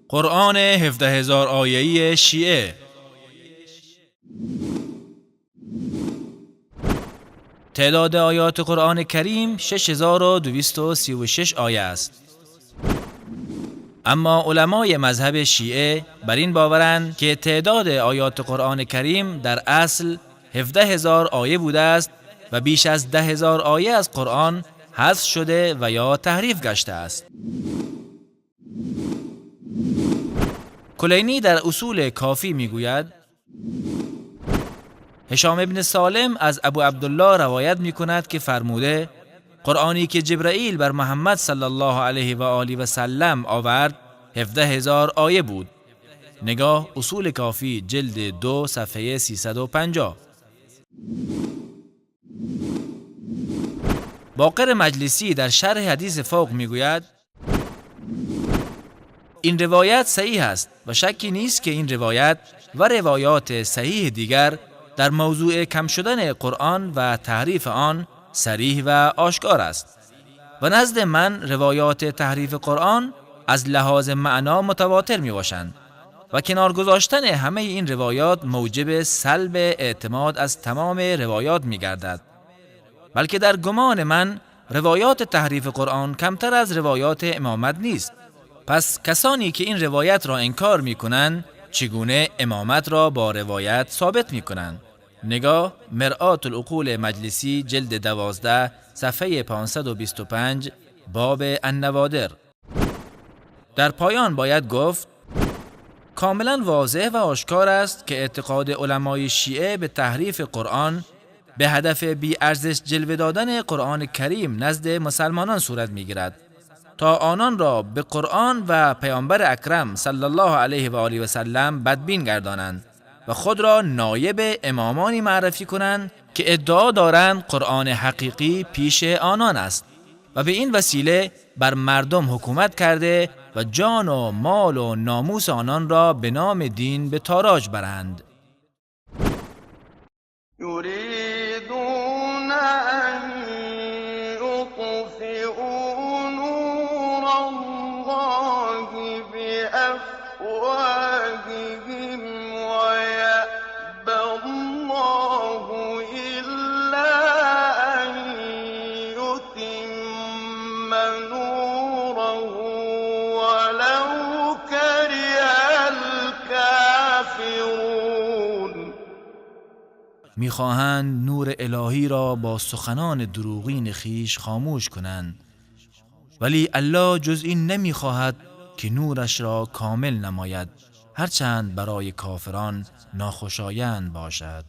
قرآن 17,000 آیه‌ای شیعه. تعداد آیات قرآن کریم 6236 آیه است. اما علمای مذهب شیعه بر این باورند که تعداد آیات قرآن کریم در اصل 17,000 آیه بوده است و بیش از 10,000 آیه از قرآن حذف شده و یا تحریف گشته است. کلینی در اصول کافی میگوید: هشام ابن سالم از ابو عبدالله روایت می کند که فرموده: قرآنی که جبرائیل بر محمد صلی الله علیه و آله و سلم آورد 17,000 آیه بود. نگاه اصول کافی جلد 2 صفحه 350. باقر مجلسی در شرح حدیث فوق میگوید: این روایت صحیح است و شکی نیست که این روایت و روایات صحیح دیگر در موضوع کم شدن قرآن و تحریف آن صریح و آشکار است و نزد من روایات تحریف قرآن از لحاظ معنا متواتر می باشند و کنار گذاشتن همه این روایات موجب سلب اعتماد از تمام روایات می گردد، بلکه در گمان من روایات تحریف قرآن کمتر از روایات امامت نیست. پس کسانی که این روایت را انکار می کنند چگونه امامت را با روایت ثابت می کنند؟ نگاه مرآة العقول مجلسی جلد 12 صفحه 525 باب النوادر. در پایان باید گفت کاملا واضح و آشکار است که اعتقاد علمای شیعه به تحریف قرآن به هدف بی ارزش جلوه دادن قرآن کریم نزد مسلمانان صورت میگیرد تا آنان را به قرآن و پیامبر اکرم صلی الله علیه و آله و سلم بدبین گردانند و خود را نایب امامانی معرفی کنند که ادعا دارند قرآن حقیقی پیش آنان است و به این وسیله بر مردم حکومت کرده و جان و مال و ناموس آنان را به نام دین به تاراج برند. یریدون ان یطفئوا نور الله بأفواههم ویأبی الله إلا أن یتم نوره ولو کره الکافرون. میخواهند نور الهی را با سخنان دروغین خیش خاموش کنند، ولی الله جز این نمیخواهد که نورش را کامل نماید، هرچند برای کافران ناخوشایند باشد.